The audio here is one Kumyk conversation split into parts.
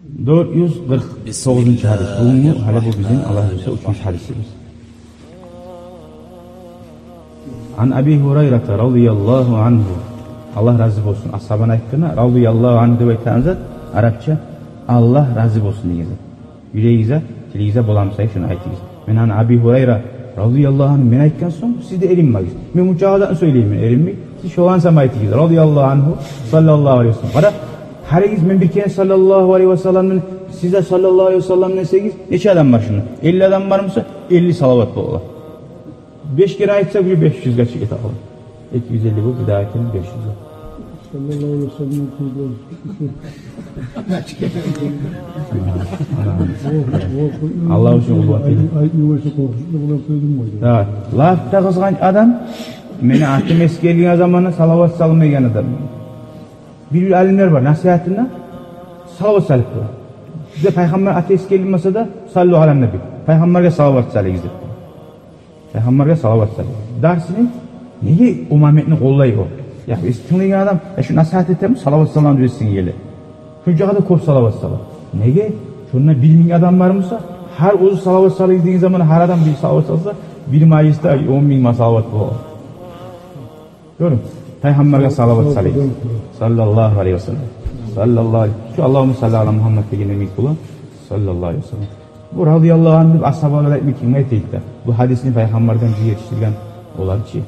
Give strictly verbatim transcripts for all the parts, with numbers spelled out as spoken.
Дёрт юз къыркъ тогъузунчу гьадис. Бугюнгю, гьали бу бизин, Аллагь буюрса, уьчюнчю гьадисибиз. Ан Аби Гьурайрата радияллагьу ангьу. Аллагь рази болсун. Асгьабаны айтгъаны, радияллагьу ангьу деп айтагъан зат арапча Аллагь рази болсун деген зат. Юрегигизде, тилигизде боламы сай, шуну айтыгъыз. Мен ан Аби Гьурайра радияллагьу ангьу мен айтгъан сонг, сиз де эринмегиз. Мен мунча затны сёйлеймен, эринмей. Сиз шоланы сама айтыгъыз. Радияллагьу ангьу, саллаллагьу алайгьи ва саллам. Къара, гьаригиз мен бир керен саллаллагьу алайгьи ва саллам мен, сиз де саллаллагьу алайгьи ва саллам мен десегиз, нече адам бар шунда? Элли адам бар буса, элли салават бола. Беш керен айтса, уже беш юзге чыгъа. Эки юз элли бу, бир дагъы керен беш юз. Саллаллагьу алайгьи ва саллам. Аллагь учун къуллукъ этейик. Да, лап да къызгъанч адам мени атым эсгерилген заманда салават салмайгъан адам. Бир-бир алимлер бар, насигьатында салават салып тура. Бизде пайхаммар аты эсгерилмесе де, саллу алан наби. Пайхаммаргъа салават салыгъыз деп. Пайхаммаргъа салават салып. Дарсыны неге о моментни къоллай о? Я, биз тынглайгъан адам, я, шу насигьат этеми, салават салам деп эсине геле. Шунча да кёп салават сала. Неге? Шонда бир минг адам бар буса, гьар оьзю салават салыгъыз деген заманда, гьар адам бир салават салса, бир мажлисде он минг ма салават бола. Гёрюнг, пайхаммаргъа салават салыгъыз. Саллаллагьу алайгьи ва саллам. Саллаллагьу алайгьи. Шу Аллагьумма салли ала Мугьаммад дегенде йимик бола. Саллаллагьу алайгьи ва саллам. Бу радияллагьу ангьу деп асгьабалар айтмай, кимге айтайыкъ да? Бу гьадисни пайхаммардан бизге етишдирген олар чы.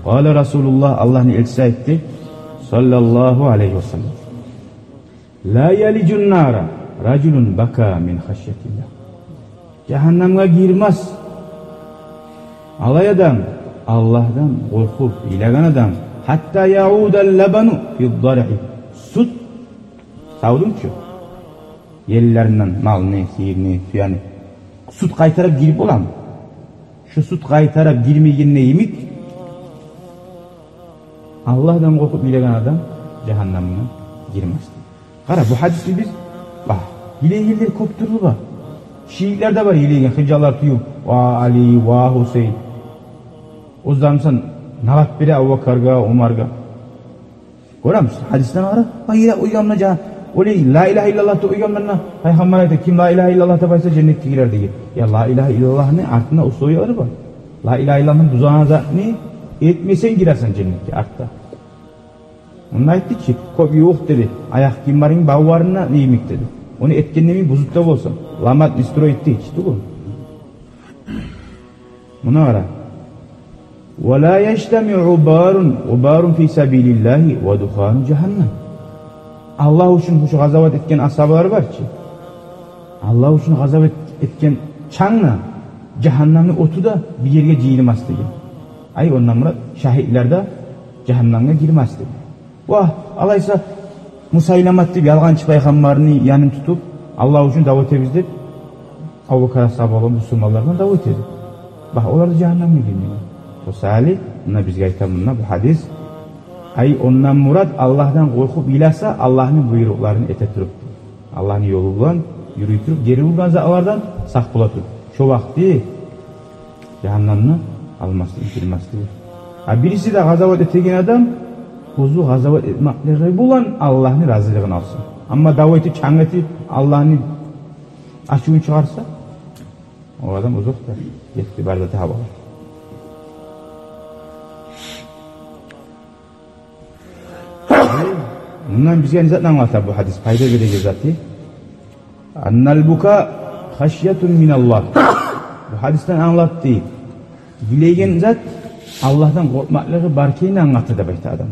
Къала Расулуллагь, Аллагьны элчиси айтды, саллаллагьу алайгьи ва саллам: ла ялижун нара ражулун бака мин хашятиллагь. Жагьаннамгъа гирмес алай адам, Аллагьдан къоркъуп йылагъан адам, гьатта яудал лабану фид дари. Сют, савдунг чу, еллеринден малны, сыйырны, тюени сют къайтарып гирип боламы? Шу сют къайтарып гирмегенде йимик, Аллагьдан къоркъуп йылагъан адам жагьаннамгъа гирмес. Къара, бу гьадисни биз, ба, йылайгъанлар кёп тюрлю бар. Шиитлер де бар йылайгъан, хынжаллар тююп, ва Али, ва Гьусейн. Оьзлер, мисал, налат бере Абубакаргъа, Умаргъа. Гёремисиз, гьадисден ара, ва йылап къойгъанман жагьан-, олай, ла илагьа иллаллагь деп къойгъанман да, пайхаммар айта, ким ла илагьа иллаллагь деп айтса, женнетге гирер деген. Я, ла илагьа иллаллагьны артында условиялар бар. Ла илагьа иллаллагьны бузагъан затны этмесенг, гиресен женнетге артда. Онда айтды чы, кёп ювукъ деди, аякъ гийимлеринг бавларына йимик деди. Ону этгенде йимик бузуп да болсанг, ламат не строить деди чы тюгюл. Муна къара. Ва ла яжтамиу гъубарун, гъубарун фи сабилиллагьи ва духану жагьаннам. Аллагь учун шу къазават этген асгьабалар бар чы. Аллагь учун къазават этген чанг да, жагьаннамны оту да бир ерге жыйылмас деген. Ай, ондан мурат, шагьитлер де жагьаннамгъа гирмес деген. Ва алайса, Мусайламат деп ялгъанчы пайхаммарны янын тутуп, Аллагь учун дав этебиз деп, Абубакар асгьаба болгъан бусурманлар булан дав этеди. Бакъ, олар да жагьаннамгъа гирмеген. О саялы, муна бизге айта мунда бу гьадис. Ай, ондан мурат, Аллагьдан къоркъуп йыласа, Аллагьны буйрукъларын эте туруп, Аллагьны ёлу булан юрюй туруп, гери ургъан затлардан сакъ бола туруп. Шо вакъти жагьаннамны алмаслыкъ, гирмеслик. А бириси де къазават этеген адам оьзю къазават этмеклиги булан Аллагьны разилигин алсын. Амма дав этип, чанг этип, Аллагьны ачувун чыгъарса, о адам узакъда гетди, бары да таба. Мундан бизге не затны англата бу гьадис? Пайда береген заты. Аннал бука хашятун миналлагь. Бу гьадисден англатды. Йылайгъан зат Аллагьдан къоркъмакълыгъы бар экенин англата деп айта адам.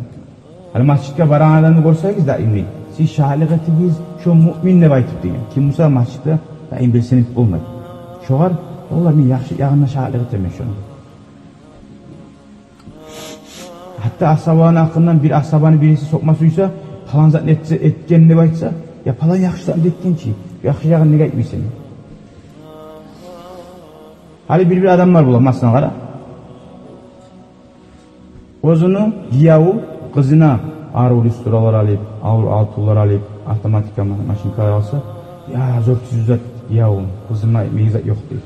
Гьали масжидге барагъан адамны гёрсегиз даим, сиз шагьатлыкъ этигиз, шо муъмин деп айтып деген. Ким буса масжидге даим белсенип болмай. Шогъар, валлагь, мен яхшы ягъында шагьатлыкъ этемен шону. Гьатта асгьабаны гьакъындан бир асгьабаны бириси сёкме сюйсе, палан затны этсе, этген деп айтса, я палан яхшы затны этген чи, яхшы ягъын неге айтмайсан? Гьали бир-бир адамлар бола, масала, къара. Оьзюню гиевю къызына арив люстралар алып, арив алтынлар алып, автоматика ма-, машинкалар алса, я зор тюз зат гиевюм, къызыма мени зат ёкъ дей.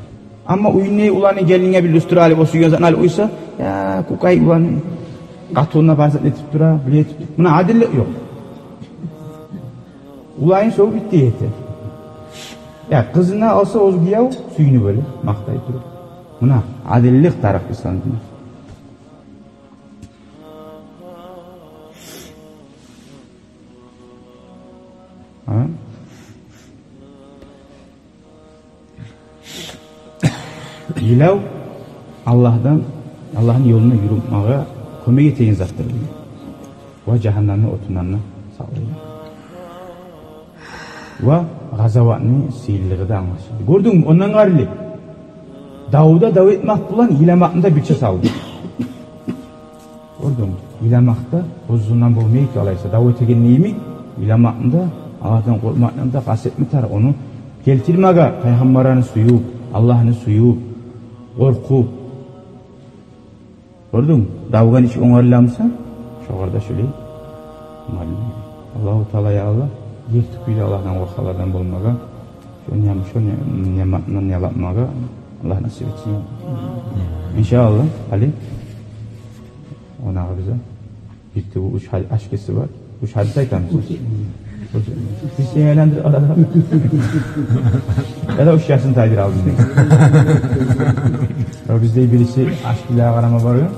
Амма уьюнде уланы, гелинге бир люстра алып, о сюйген затны алып къойса, я кукай уланы къатынына бар затны этип тура, биле этип тура. Муна адиллик ёкъ. Уланын сёгюп битди эте. Я къызын алса оьзге гияв, сююнюп оьле, макътай туруп. Муна адиллик тарыкъ ислам дин. А? Йылав Аллагьдан, Аллагьны ёлунда юрюмеге кёмек этеген затдыр деген. Ва жагьаннамны отундан да сакълайгъан. Ва къазаватны сыйлылыгъы да англашылды. Гёрдюнгмю, ондан къариле? Давда дав этмек булан йыламакъны да бирче салды. Гёрдюнгмю? Йыламакъ да оьзюнден болмай экен алайса. Дав этегенде йимик, йыламакъны да, Аллагьдан къоркъмакъны да къаст этме тарыкъ. Ону гелтирмеге, пайхаммарланы сююп, Аллагьны сююп, къоркъуп. Гёрдюнгмю? Давгъан иш онгарыламыса, шогъар да шолай онгарыла. Аллагьу Таала, я Аллагь, гертилей Аллагьдан къоркъагъанлардан болмагъа, шо ниям-, шо ни-, ниъматындан ялатмагъа Аллагь насип этсин. Иншааллагь, гьали онагъы бизде битди, бу уьч гьал-, ашкеси бар. Уьч гьадис айтамыз. Уьч. Биз сени айландырып алайыкъ. Я да уьч ясын тайдыр алдын. О бизде бириси ашкелеге къарама баргъан.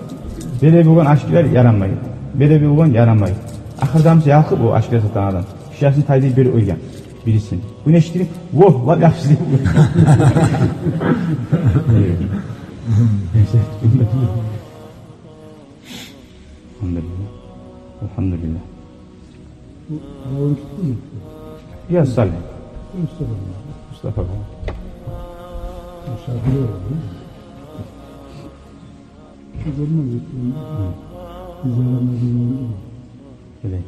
Бере болгъан ашкелер ярамай. Бере болгъан ярамай. Ахырда буса ялкъып о ашкеле сатагъан адам. Уьч ясын тайдырып берип къойгъан бирисин. Бу не иштирип? Во, лап яхшы деп. Алгьамдулиллагь. Алгьамдулиллагь. Бу Алгьамдулиллагь. Я Салигь. Мустафа. Мустафа. Мустафа. Гьы.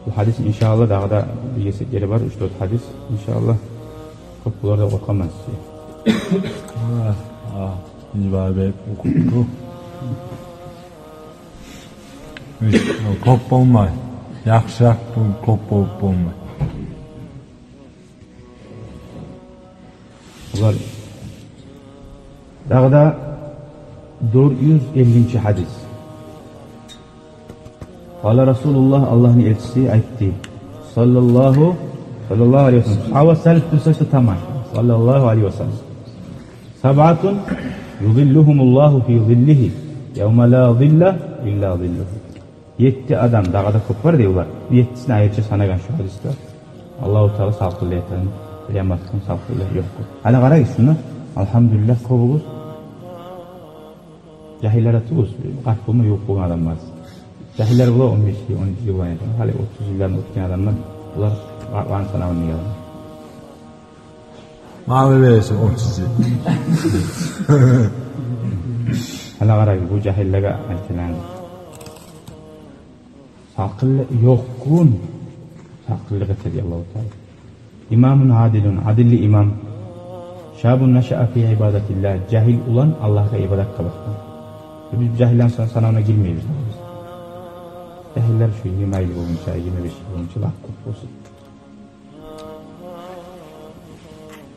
Бу гьадис, иншааллагь, дагъы да бир гесек ери бар, уьч-дёрт гьадис, иншааллагь. Кёп болар деп къоркъаман сизге. А, а, бир бар бек укъуп тур. Кёп болмай. Яхшы, яхшы, кёп болуп болмай. Булар дагъы да дёрт юз эллинчи гьадис. Къала Расулуллагь, Аллагьны элчиси айтды. Саллаллагьу, саллаллагьу алайгьи ва саллам. Ава салып турса шо таман. Саллаллагьу алайгьи ва саллам. Сабъатун юзиллугьумуллагьу фи зиллигьи явма ла зилла илла зиллугьу. Етти адам, дагъы да кёп бар дей олар. Бу еттисин айрыча санагъан шу гьадисде. Аллагьу Таала салкъынлай ятагъан, къыямат гюн салкъынлай ёкъ. Гьали къарайыкъ шунда, алгьамдулиллагь, кёбюбюз жагьиллер де тюгюлбюз, къарт болма ювукъ болгъан адамлар. Жагьиллер бола он беш йыл, он икки йыл болгъан адам. Гьали отуз йылларын оьтген адамлар, булар къартланы санавунда геле. Магъа бересен отуз йыл. Гьали къарайыкъ, бу жагьиллеге айтылагъан. Салкъынлы ёкъ гюн, салкъынлыкъ этеди Аллагьу Таала. Имамун адилун, адилли имам. Шабун нашаа фи ибадатиллагь, жагьил улан Аллагьгъа ибадатгъа бакъгъан. Биз жагьиллени сан-, санавуна гирмейбиз. Жагьиллер шу йигирма йыл болгъунча, йигирма беш йыл болгъунча лап кёп болсун.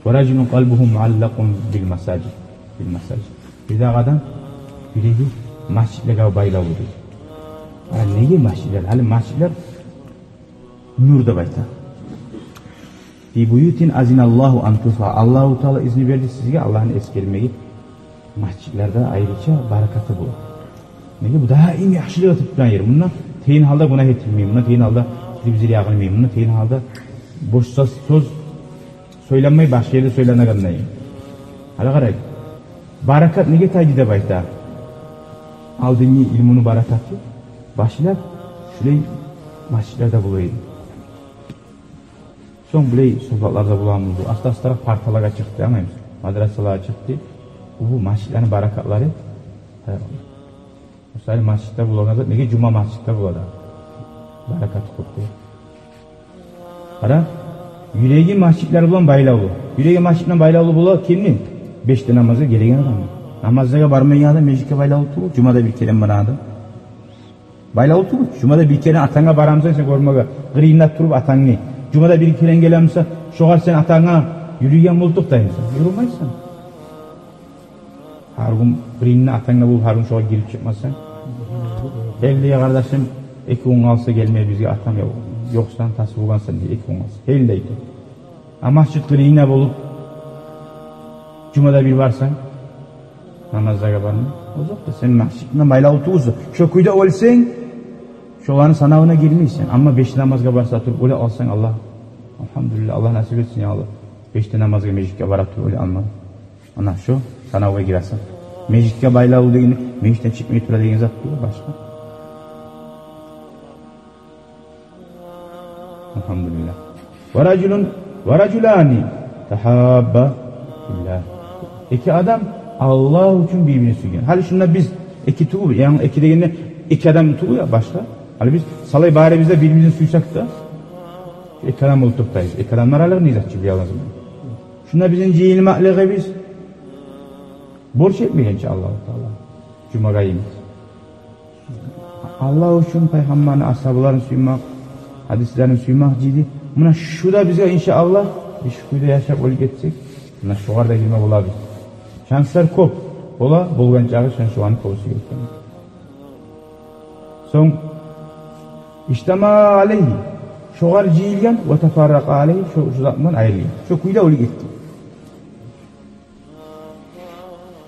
Ва ражулун къалбугьу муаллакъун бил масажид. Бил масажид. Бир дагъы адам юреги межитлеге байлавлу дей. Гьали неге межитлер? Гьали межитлер нюр деп айта. Фи буютин азиналлагьу ан турфаа. Аллагьу Таала изну берди сизге Аллагьны эсгермеге. Межитлерде айрыча баракаты бола. Неге? Бу даим яхшылыкъ этип турагъан ер. Мунда тыйын гьалда гюнагь этилмей, мунда тыйын гьалда телевизор ягъылмай, мунда тыйын гьалда бош сёз, сёз сёйленмей, башгъа ерде сёйленегендей. Гьали къарайыкъ. Баракат неге тайды деп айта? Алдынгъы илмуну баракаты башлап шулай межитлерде бола эди. Сонг булай сухбатларда боламы болду. Аста-астаракъ парталагъа чыкъды, англаймысыз? Мадрасалагъа чыкъды. Бу межитлени баракатлары. Гьа. Мисалы, межитде болагъан зат, неге жума межитде болады? Баракаты кёп дей. Къара, юреги межитлер булан байлавлу. Юреги межит булан байлавлу бола кимни? Беш де намазгъа гелеген адам. Намазлагъа бармайгъан адам межитге байлавлу тюгюл, жумада бир керен барагъан адам. Байлавлу тюгюл. Жумада бир керен атангны барамысан сен гёрмеге, къырыйында туруп атангны. Жумада бир керен гелемисен, шогъар сен атангны юрюйген болуп токътаймысан? Юрюмейсен. Гьар гюн къырыйында атангны болуп, гьар гюн шогъар гирип чыкъмасанг. Элли къардашым эки гюн къалса гелмей бизге атам, я ёкъсан, тас болгъансан дей, эки онгъа. Гьали де айта. А масжит къырыйына болуп, жумада бир барсанг, намазлагъа барма. Озокъда, сен масжитге байлавлу тюгюлсен. Шо кюйде оьлсенг, шоланы санавуна гирмейсен. Амма беш намазгъа барса туруп оьле къалсанг, Аллагь, альгьамдулиллагь, Аллагь насип этсин, я Аллагь. Беш де намазгъа межитге бара туруп оьле къалма. Ана шо санавгъа гиресен. Межитге байлавлу деген, межитден чыкъмай тура деген зат тюгюл, башгъа. Альгьамдулиллагь. Ва ражулун, ва ражулани тахабба филлагь. Эки адам Аллагь учун бир-бирин сюйген. Гьали шунда биз эки тюгюл, янгы эки дегенде эки адам тюгюл я, башгъа. Гьали биз шолай барыбыз да бир-бирин сюйсек де, эки адам болуп токътайбыз. Эки адамны аралыгъы не зат чы, биле аласызмы? Шунда бизин жыйылмакълыгъыбыз борч этмеген чи Аллагьу Таала жумагъа йимик. Аллагь учун, пайхаммарны асгьабаларын сюймек, гьадислерин сюймек жыйды. Муна шу да бизге, иншааллагь, биз шу кюйде яшап оьлюп гетсек, муна шогъар да гирме болабыз. Шанслар кёп. Бола, болгъан чакъы шан-, шоланы кёбюсю гетген. Сонг, ижтамаа алайгьи, шогъар жыйылгъан, ва тафарракъа алайгьи, шо, шо затдан айрылгъан. Шо кюйде оьлюп гетген.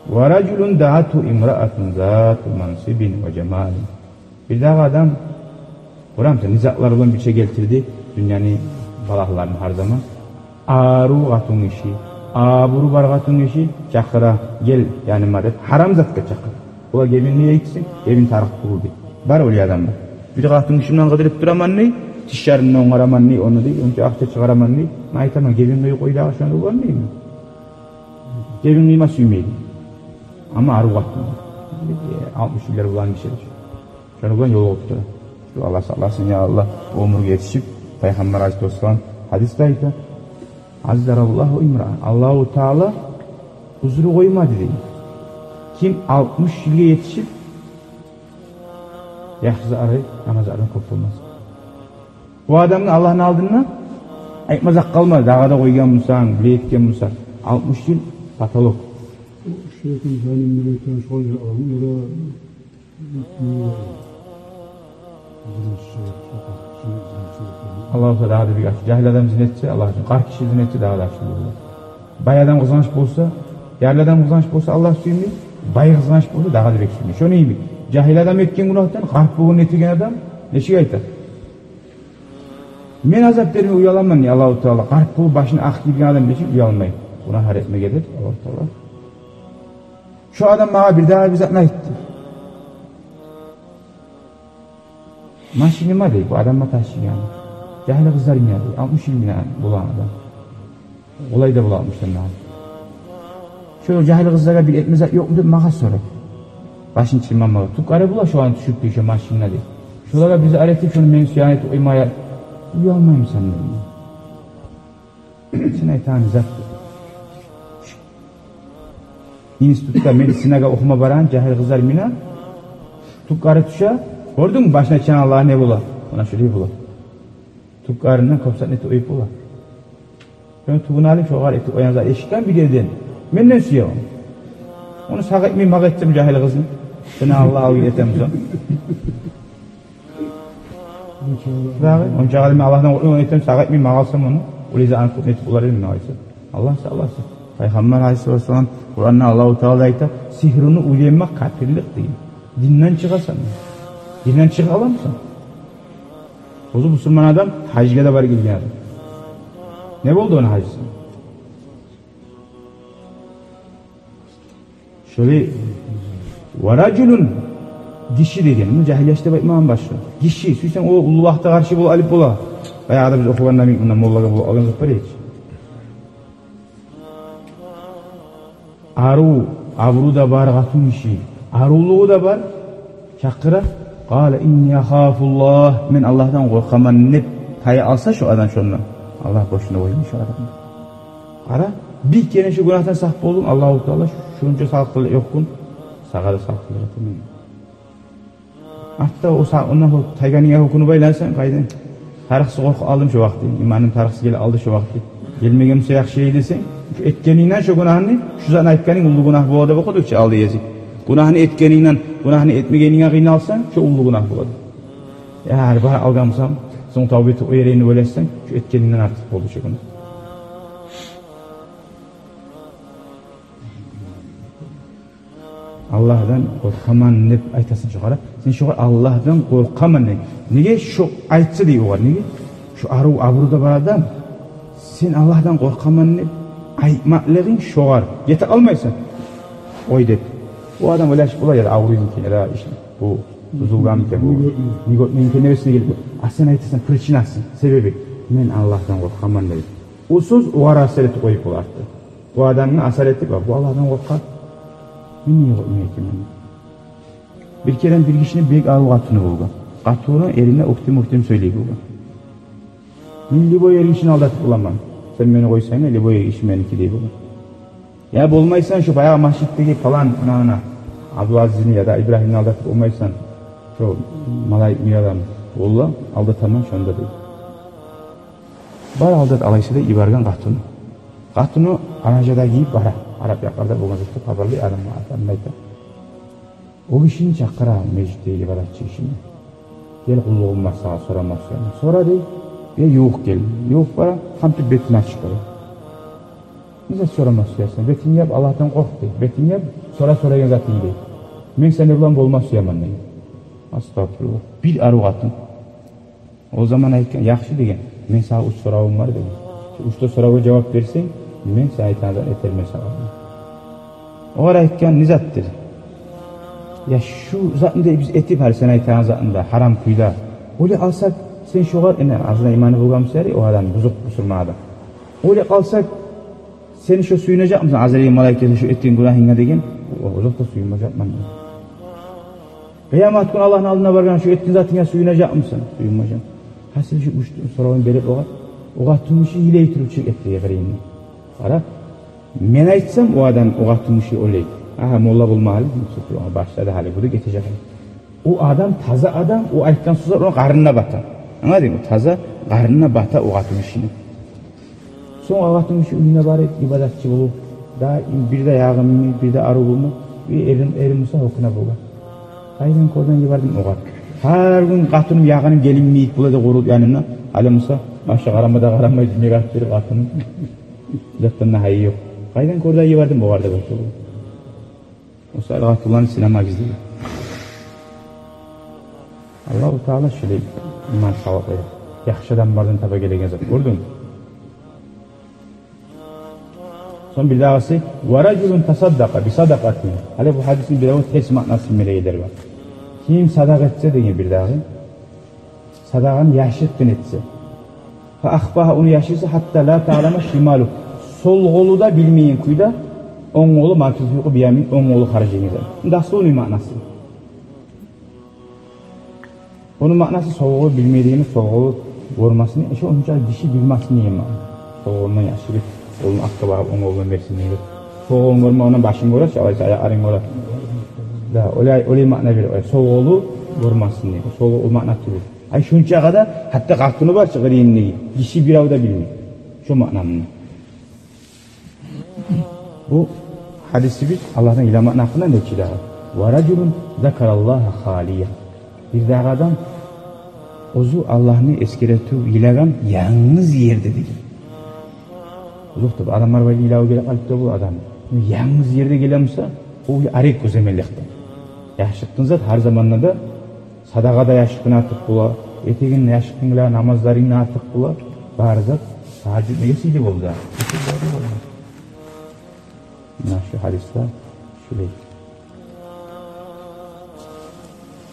Ва ражулун даатгьу имраатун зату мансибин ва жамалин. Бирдагъы адам, къурам, сен не затлар булан бирче гелтирди дюньяны балагьларын гьар заман. Арив къатынгиши, абуру бар къатынгиши чакъыра, гел яныма деп, гьарам затгъа чакъыра. Ола гебин къыйып айтсын, гебин тарыкъ тюгюл дей. Бар олай адамлар. Бир къатынгиши булан къыдырып тураман дей, тишлерин онгараман дей, ону дей, онча акъча чыгъараман дей. Мен айтаман, гебин къыйып къой дагъы шону булан деймен. Гебин къыйма сюймейди. Амма арив къатын. Алтмыш йыллар булан гиши. Шону булан ёлугъуп тура. Аллагь сакъласын, я Аллагь, оьмюрге етишип, пайхаммар алайгьиссалам гьадисде айта: «Аззараллагьу имраан». Аллагьу Таала узру къоймады дей. Ким алтмыш йылгъа етишип, яхшы арай намазлардан кёп къылмаса. Бу адамны Аллагьны алдында айтма зат къалмады, дагъы да къойгъан бусанг, булай этген бусанг. Алтмыш йыл потолок. Шейхин жанын билетен шол адамны да Аллагьу Таала дагъы да бек ачы. Жагьил адам зина этсе, Аллагь учун, къарт гиши зина этсе, дагъы да ачы бола. Бай адам къызгъанч болса, ярлы адам къызгъанч болса, Аллагь сюймей, бай къызгъанч болса, дагъы да бек сюймей. Шону йимик, жагьил адам этген гюнагьдан къарт болгъан этеген адам нечик айта: «Мен азап берме уяламан, я Аллагьу Таала, къарт болуп башына акъ гелген адам нечик уялмай?» Гюнагь этмеге деп Аллагьу Таала. Шо адам магъа бирдагъы бир затны айтды. Машинима дей, бу адамгъа ташыйгъан. Жагьил къызлар мине дей, алтмыш йыл мине болагъан адам. Олай да бола алтмыш йыл мине. Шо жагьил къызлагъа бир этме зат ёкъму деп магъа сорай. Башын чыймагъа. Тюп къара бола шоланы тюшюрюп дей шо машинге дей. Шолагъа бир зат этип, шону мени сюйген этип къоймагъа уялмаймысан дей. Сен айтагъан зат. Институтгъа, медицинагъа охума барагъан жагьил къызлар мине, тюп къары тюше, гёрдюнгмю, башына чыкъгъан Аллагь не бола? Муна шулай бола. Тюп къарындан кёп зат этип къоюп бола. Шону тюбюн алып, шогъар этип къоягъан зат эшитген бир ерден. Мен де сюемен. Ону сагъа этмей магъа этсем, жагьил къызны. Сени Аллагь алгъын этем сонг. Дагъы, онча гьали мен Аллагьдан къоркъмайман, этем, сагъа этмей магъа алсам ону, олай зат аныкъ этип болар эдим мен, айтса. Аллагь сакъласын. Пайхаммар алайгьиссалату вассалам Къуранда Аллагьу Таала айта: «Сигьруну уьйренмек капирлик», – деген. Динден чыгъасан. Динден чыгъа аламысан? Оьзю бусурман адам, гьажгъа да барып гелген адам. Не болду ону гьажысы? Шолай, ва ражулун, гиши деген, муну жагьил яш деп айтмагъан башгъа. Гиши, сюйсенг, о уллу вакътиге къаршы болуп алып бола. Баягъы да биз охугъанда, мунда моллагъа болуп алгъан зат бар эди. Арив, абуру да бар къатынгиши, аривлугъу да бар. Чакъыра, къала: «Инни ахафуллагь», мен Аллагьдан къоркъаман деп тая алса шо адам шондан, Аллагь бошуна къоймай шо адамны. Къара, бир керен шо гюнагьдан сакъ болдунг, Аллагьу Таала шонча салкъынлыкъ ёкъгъун сагъа да салкъынлыкъ этмей. Артда о са-, ондан сонг тайгъанынга гьёкюнюп айлансанг, къайдан? Тарыкъсыз къоркъуп алдым шо вакъти, иманым тарыкъсыз гелип алды шо вакъти. Гелмеген буса яхшы эди десенг, шо этгенингден шо гюнагьны, шо затны айтгъанынг уллу гюнагь бола деп охудукъ чу алда гезик. Гюнагьны этгенингден гюнагьны этмегенинге къыйналсанг, шо уллу гюнагь болады. Я, гьали барып алгъан бусам, Сонг тавба этип къояр эдинг деп ойлашсанг, шу этгенингден артыкъ болду шу гюн. Аллагьдан къоркъаман деп айтасан шогъар. Сен шогъар Аллагьдан къоркъаман деп. Неге шу айтса дей огъар, неге? Шу арив абуру да бар адам. Сен Аллагьдан къоркъаман деп айтмакълыгъынг шогъар. Ете къалмайсан. Ой деп. Бу адам ойлашып болар, яда авруйму экен, яда иш, бу бузулгъанмы экен, бу негодныймы экен деп эсине гелип. А сен айтасан причинасын, себеби: «Мен Аллагьдан къоркъаман», — деп. О сёз огъар асар этип къоюп болар артда. О адамгъа асар этип: «А, бу Аллагьдан къоркъа. Мен неге къоркъмай экенмен?» Бир керен бир гишини бек арив къатыны болгъан. Къатыны эрине уьхтем-уьхтем сёйлей болгъан. «Мен любой эргишини алдатып боламан. Сен мени къойсанг да, любой эргиши меники», — дей болгъан. «Я болмайсан, шу баягъы межитдеги палан, муна, муна, Абдулазизни яда Ибрагьимни алдатып болмайсан, шу малайик мир адам?» «Валла, алдатаман шонда», — дей. «Бар, алдат алайса», — деп йиберген къатыны. Къатыны анажа да гийип бара. Арап якъларда болгъан затны хабарлай адамгъа, адамгъа айта. О гишини чакъыра межитдеги ибадатчы гишини. «Гел, къуллугъум бар сагъа, сорама сюемен». «Сора», — дей. Бир ювукъ гелди. Ювукъ бара, къамтып бетин ачып къоя. «Не зат сорама сюесен?» «Бетинг яп, Аллагьдан къоркъ», — дей. «Бетинг яп, сора сорайгъан затынг», — дей. «Мен сени булан болма сюемен», — дей. Астагъфируллагь. Бир арив къатын. О заман айтгъан: «Яхшы, — деген, — мен сагъа уьч соравум бар, — деген. — Шу уьч де соравгъа жавап берсенг, мен сен айтагъан затны этермен сагъа». Огъар айтгъан: «Не затдыр?» «Я шу затны да биз этип, гьали сен айтагъан затны да, гьарам кюйде. Ойлай къалсакъ, сен шогъар, эне, азына иманы болгъан буса ярай, о адам бузукъ бусурман адам. Ойлай къалсакъ, сен шо сююнежекмисен, Азраил малайик гелсе, шо этген гюнагьынга?» — деген. «О, озокъда, сююнмежекмен», — деген. «Къыямат гюн Аллагьны алдына баргъанда шо этген затынга сююнежекмисен?» «Сююнмежекмен». Гьасили, шо уьч соравун берип огъар, о къатынгиши йылай туруп чыгъып гетди къырыйындан. Къара, мен айтсам, о адам, о къатынгиши ойлай: «Агьа, молла болма гьали, башлады гьали, бу да гетежек гьали». О адам, таза адам, о айтгъан сёзлер ону къарнына бата. Англадынгмы? Таза къарнына бата о къатынгишини. Сонг о къатынгиши уьюне барып, ибадатчы болуп, даим бир де ягъынмай, бир де арив болмай, бир эрин, эрин буса гьёкюне болгъан. «Къайдан гёрдюнг йибердим огъар? Гьар гюн къатыным, ягъыным гелинмей бола да къуруп янымда. Гьали буса башы къарама да къарамай, дюньягъа атып берип къатыным. Затдан да гьайы ёкъ. Къайдан гёрдюнг йибердим огъар?» — деп айтды. О саялы къатынланы сынамагъыз деген. Аллагьу Таала шулай иман салып къоя. Яхшы адамлардан таба гелеген зат. Гёрдюнгмю? Сонг бирдагъысы: «Ва ражулун тасаддакъа би садакъатин». Гьали бу гьадисни бирдагъы терс маънасын берегенлер бар. Ким садагъа этсе деген бирдагъы, садагъаны яшыртгъын этсе. «Фа ахфагьа», ону яшырса, «хатта ла таълама шималугьу», сол къолу да билмейген кюйде онг къолу, «ма тунфикъу би яминугьу», онг къолу харжлайгъан зат. Дословный маънасы. Ону маънасы сол къолу билмей дегени, сол къолу гёрмесин, шо онча гиши билмесин деген маъна. Сол къолундан яшырып, къолун артгъа багъып, онг къолундан берсин деген. Сол къолун гёрмегенден башын гёре чи, алайса аякъларын гёре. Да, олай, олай маъна берип къоя. Сол къолу гёрмесин деген. Сол къолу маъна тюгюл. Ай, шунчагъа да, гьатта къатыны бар чы къырыйындагъы, гиши бирев де билмей. Шо маъна мунда. Бу гьадисибиз Аллагьдан йыламакъны гьакъында нечик дагъы? «Ва ражулун закараллагьа халиян». Бирдагъы адам оьзю Аллагьны эсгере туруп йылагъан янгыз ерде деген. Озокъда, адамлар бар, йылаву гелип къалып да бола адам. Янгыз ерде геле буса, о арек гёземелликден. Яшыртгъын зат гьар заманда да, садагъа да яшыртгъын артыкъ бола, этеген яшыртгъынлар, намазларынг да артыкъ бола, бары зат. Тагьажжуд неге сыйлы болду? Муна шу гьадисде шулай.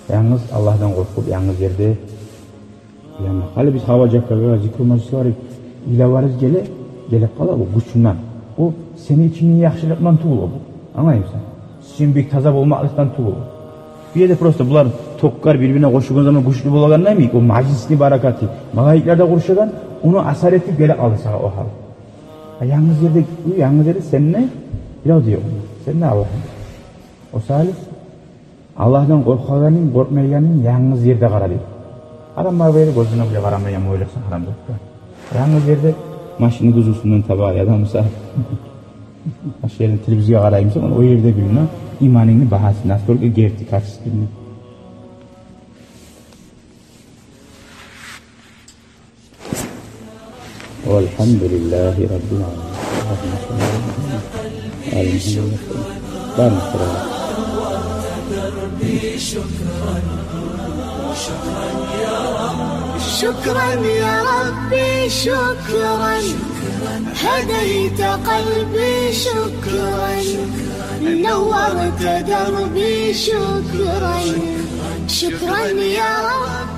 Янгыз Аллагьдан къоркъуп, янгыз ерде. Янгыз. Гьали биз гьава жакъгъа, зикру мажлислеге йылавубуз геле, гелип къала бу гючюнден. О сени ичингни яхшылыкъдан тюгюл о бу. Англаймысан? Сен бек таза болмакълыкъдан тюгюл о. Бу ерде просто булар токгар бир-бирине къошулгъан заман гючлю болагъандай йимик, о мажлисни баракаты, малайиклер де къуршагъан, ону асар этип гелип къалды сагъа о гьал. А янгыз ерде, янгыз ерде сен де, бирев де ёкъ. Сен де Аллагь. О саялы Аллагьдан къоркъагъанынг, къоркъмайгъанынг янгыз ерде къара дей. Адам бар бу ерде гёзюне булай къарамай, яман ойласа, гьарам затгъа. Янгыз ерде машинни кузовсундан таба, яда буса башгъа ерден телевизоргъа къараймысан, о ерде билине иманынгны багьасы, насколько герти, качественный. والحمد لله رب العالمين. اللهم صل على محمد وعلى آل محمد. بارك الله. شكرا يا ربي، شكرا. هديت قلبي، شكرا. نورت دربي، شكرا. شكرا يا رب.